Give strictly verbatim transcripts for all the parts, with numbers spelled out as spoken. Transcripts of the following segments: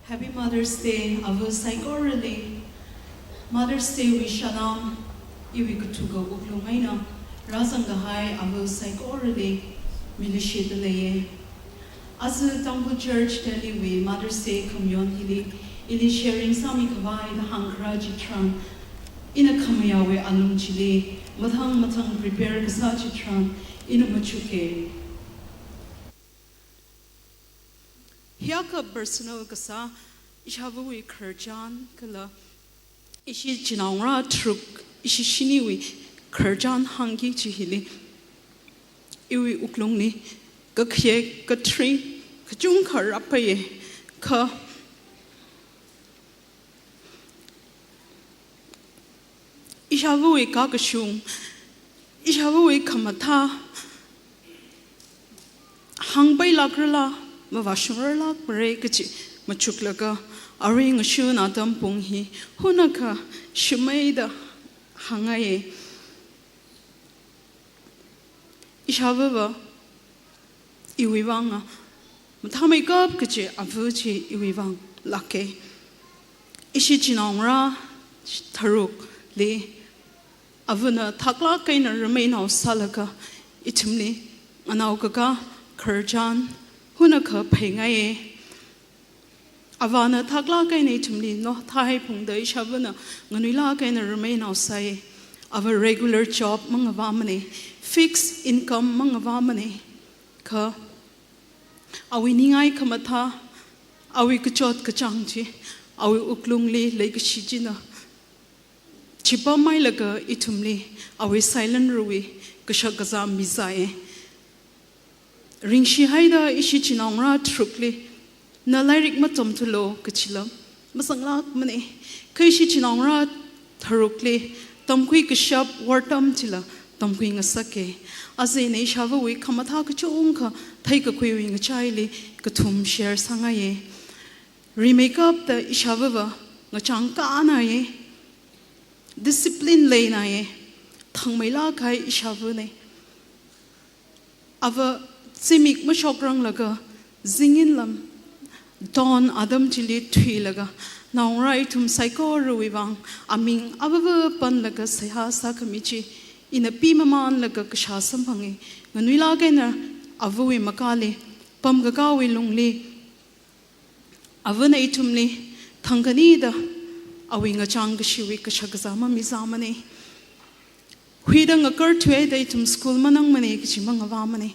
Happy Mother's Day, ava saikorali. Mother's Day wui salam, iwui kathuka wuklung eina rāzang kahai ava saikorali milu shida leiye. Aja Tangkhul Church Delhi wui Mother's Day khamayon hili, ili sharing sāmi khavai da hāngkharā chitharan, ina khamayāwui alung chili, mathang mathang prepare kasā chitharan, ina machuke. Hiyākha personal kasā, ishāvawui khararchan kala, ishi chinaongarā tharuk, ishi shiniwui khararchan hāngki kachi hili, iwui wuklungli, kakhayek, kathring, kachungkha rāpaiye, kha, ishāvawui kakashung, ishāvawui khamathā, hāngpailākrala, mavāshungrarlākmara kachi machuklaga, arui ngashun atam pung hi, hunakha shimeida hāngngaiye. Ishāvava, iwui vanga, mathāmeikap kachi ava chi iwui vang lāke. Ishi chinaongarā tharukli, avana thaklāk eina rameinao sālaga, ithumli, nganao kakā, khararchan, hunakha phāngaiye. Avana thaklāk eina ithumli, no, thāhai phungda ishāvana nganuilāk eina rameinao sāye. Ava regular job mangavāmane, fixed income mangavāmane. Kha, awui ningai khamathā, awui kachot kachāng chi, awui wuklungli leikashi china chipammailaga ithumli, awui silent ruwui kashakazā mizāye. Ringshihaida ishi chinaongarā tharukli, na lairik matamthulo kachila, mazanglākmane. Kha ishi chinaongarā tharukli, tamkhui kashap wortam chila, tamkhui ngasake. Aja ina ishāvawui khamathā kachungkha, theikakhuiwui ngachaili, kathum share sāngaiye. Rimeikapta ishāvava, ngachang kānaye. Discipline leinaye. Thangmeilāk kahai ishāvane. Ava zimik mashokranglaga, zingin lam, dawn atam chili thuilaga, naongarā ithum saikorawui vang, aming avava panlaga seihā sākhami chi, ina pimamanlaga kashā samphange. Nganuilāk eina avawui makali, pamkakāwui lungli, avana ithumli, thangkhanida, awui ngachang kashiwui kashakazā mamizāmane. Huida ngakarthuida ithum school manangmane kachi mangavāmane.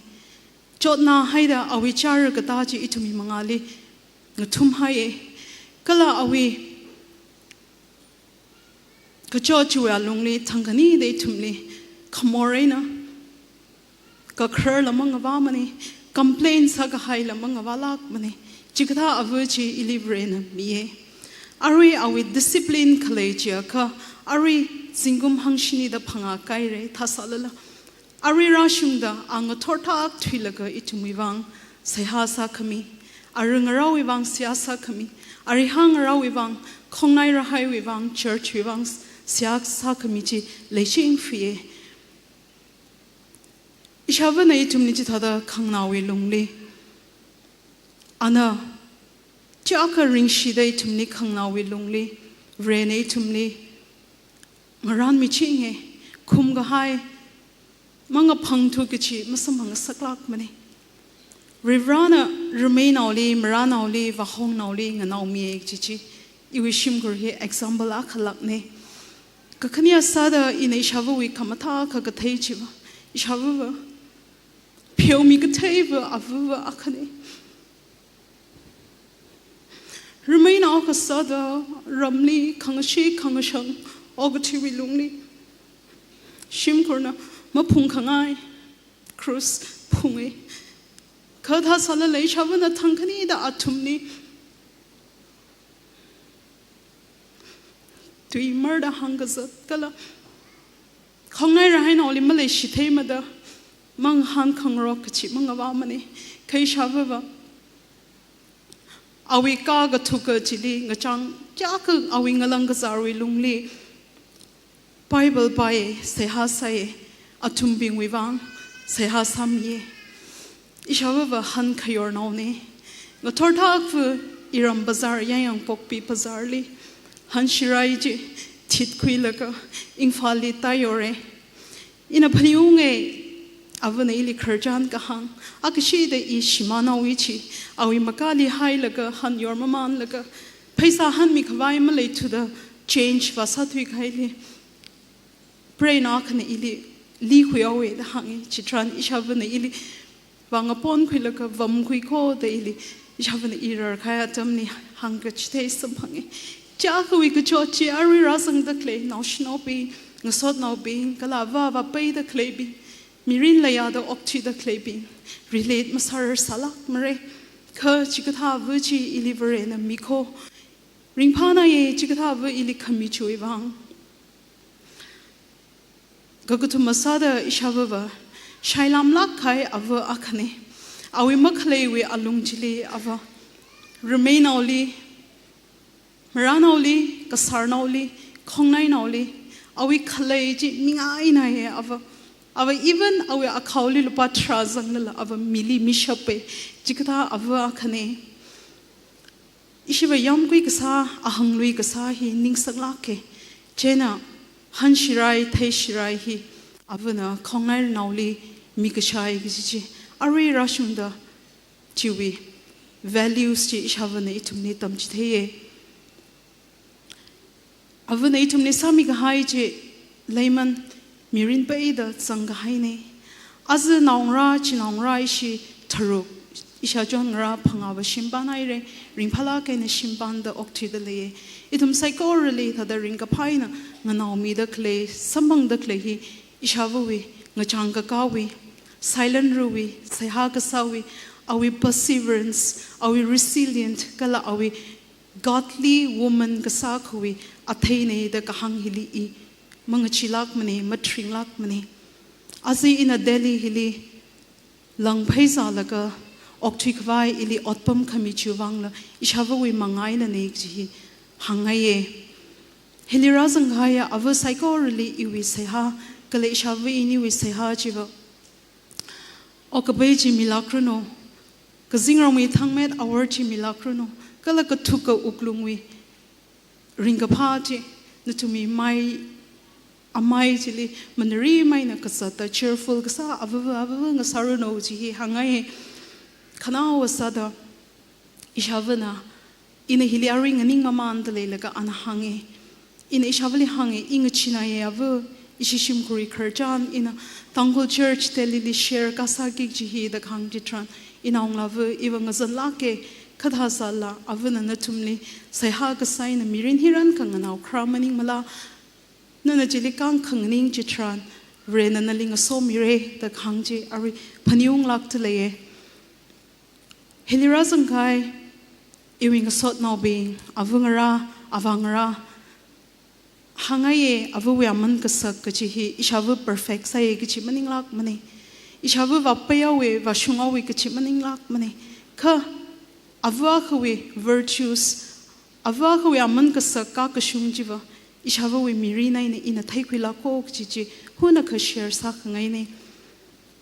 Chotnāhaida awui chara katā chi ithumwui mangāli ngathumhaiye. Kala awui kachot chiwui alungli thangkhanida ithumli khamor eina kakhararla mangavāmane, complain sākahaila mangavālākmane. Chikathā ava chi ili Varena miye. Arui awui discipline khalei chiakha, arui zingkum hangshini da phangā kaire, thāsālala. Arui rāshungda, a ngathor thak thuilaga ithumwui vang seihā sākhami, ara ngarāwui vang seihā sākhami, arihā ngarāwui vang, khongnai rahaiwui vang, church wui vang seihā sākhami chi leiching fiye. Ishāvana ithumli chithāda khanganaowui lungli, ana chiyākha ringshida ithumli khanganaowui lungli, Varena ithumli ngarānmichinge, khumkahai mangaphangthu kachi masamphangngasaklākmane. Varivarana rameinaoli, maranaoli, vāhongnaoli nganaomiye kachi chi, iwui shimkhur hi example akhalākne. Kakhane sāda ina ishāvawui khamathā kha kathei chiva, ishāvava pheomi katheiva avava akhane. Rameinao kasāda ramli khangashee khangashang okathuiwui lungli, shimkhurna maphungkhangai cross phunge. Kha thāsālala ishāvana thangkhanida athumli tui marda hāngkazat kala khongnai rahainaoli maleishitheimada mangahān khangarok kachi mangavāmane. Kha ishāvava awui kakathuka chili ngachang kayākha awui ngalang kazārwui lungli Bible pāye, seihā sāye, athumbingwui vang seihā sāmiye. Ishāvava hankhayornaone. Ngathor thakva iram bazar, Yaingangpokpi bazar li hanshirai chi thitkhuilaga Imphal li tāyore. Ina phaningunge, avana ili khararchan kahāng, akashida i shimānao i chi, awui makali hailaga hanyor mamanlaga, pheisā hanmi khavai maleithuda change vāsāthui kahaili, preina akhana ili likhui haowe da hānge. Chitharan ishāvana ili vāngaponkhuilaga vamkhui kho da ili ishāvana i rarkahai atamli hāngkachithei samphange. Chiakhawui kachot chi arui rāzangda khalei naoshinaobing, ngasotnaobing, kala avā avā peida khaleibing, mirin leiya da okthuida khaleibing relate masārar sālākmare. Kha chikathā ava chi ili Varena mikho. Ringphānaye chikathā ava ili khami chiwui vang. Kakathuma sāda ishāvava shailamlāk kahai ava akhane. Awui makhaleiwui alung chili ava rameinaoli, maranaoli, kasarnaoli, khongnainaoli, awui khalei chi mingainaye ava. Ava even awui akhaoli lupā tharā zanglala ava mili mishape. Chikathā ava akhane. Ishiva yamkui kasā, ahanglui kasā hi ningsanglāke. Chieina hanshirai, theishirai hi avana khongnainaoli mikashai kaji chi arui rāshungda chiwui values chi ishāvana ithumli tamchitheiye. Avana ithumli sāmi kahai chi leiman mirin peida zangkahaine. Aja naongarā, chinaongarā ishi tharuk, ishāchon ngarā phangāva shimpānhaire, ringphālāk eina shimpānda okthuida leiye. Ithum saikorali thāda ringkaphā eina nganaomida khalei, samphangda khalei hi ishāvawui ngachang kakāwui, silent ruwui, seihā kasāwui, awui perseverance, awui resilient, kala awui godly woman kasā akhawui atheine da kahāng hili i mangachilākmane, mathringlākmane. Aja ina Delhi hili lang pheisālaga okthui khavai ili otpam khami chiwui vangla ishāvawui mangā einane kaji hi hāngngaiye. Hili rāzangkahaiya ava saikorali iwui seihā, kala ishāva iniwui seihā chiva okapei chi milākranu, kazingram thangmet awor chi milākranu, kala kathuka wuklungwui ringkaphā chi nathumwui mai, amai chili manari maina kazata cheerful kasā avava, avava ngasāranu chi hi hāngngaiye. Khanaowa sāda ishāvana, ina hili arui nganing mamanda leilaga ana hānge. Ina ishāvali hānge, i ngachinaye ava, ishi shimkhurwui khararchan, ina Tangkhul Church Delhi li share kasāki kaji hi da kahāng chitharan, ina unglava, iva ngazanlāke, kathāsāla, avana nathumli seihā kasā eina mirin hi ranka nganaokharā maningmala, nana chili kangkhanganing chitharan, Varena nali ngasomire da kahāng chi arui phaningunglākda leiye. Hili rāzangkahai iwui ngasotnaobing, avangarā, avāngarā, hāngngaiye, avawui aman kasak kaji hi ishāva perfect sāye kaji maninglākmane. Ishāva vāpeihaowe, vāshunghaowe kaji maninglākmane. Kha ava akhawui virtues, ava akhawui aman kasak kakashung chiva ishāvawui mirin eina ina theikhuilāko kaji chi hunakha share sākhangaine.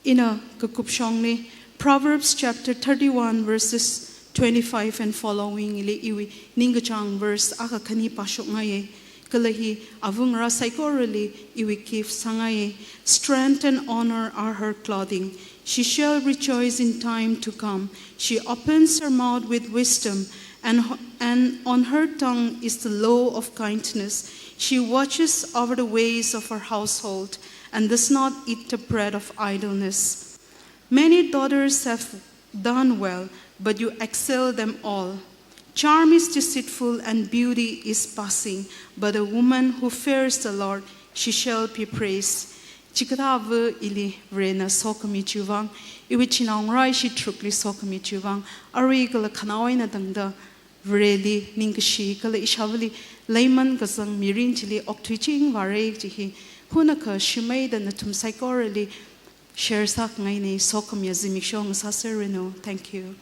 Ina kakupshongli Proverbs chapter thirty-one verses twenty-five and following li iwui ningkachāng verse akha khani pāshokngaiye. Kala hi avangarā saikorali iwui gift sāngaiye. Strength and honor are her clothing. She shall rejoice in time to come. She opens her mouth with wisdom, and, and on her tongue is the law of kindness. She watches over the ways of her household and does not eat the bread of idleness. Many daughters have done well, but you excel them all. Charm is deceitful and beauty is passing, but a woman who fears the Lord, she shall be praised. Chikathā ava ili Varena sokhami chiwui vang, iwui chinaongarā ishi tharukli sokhami chiwui vang, arui kala khanao eina tangda Vareli ningkashi kala ishāvali leiman kazang mirin chili okthuiching vāre kaji hi hunakha shimeida nathum saikorali share sākhangaine. Sokhamiya zimiksho ngasāserranu. Thank you.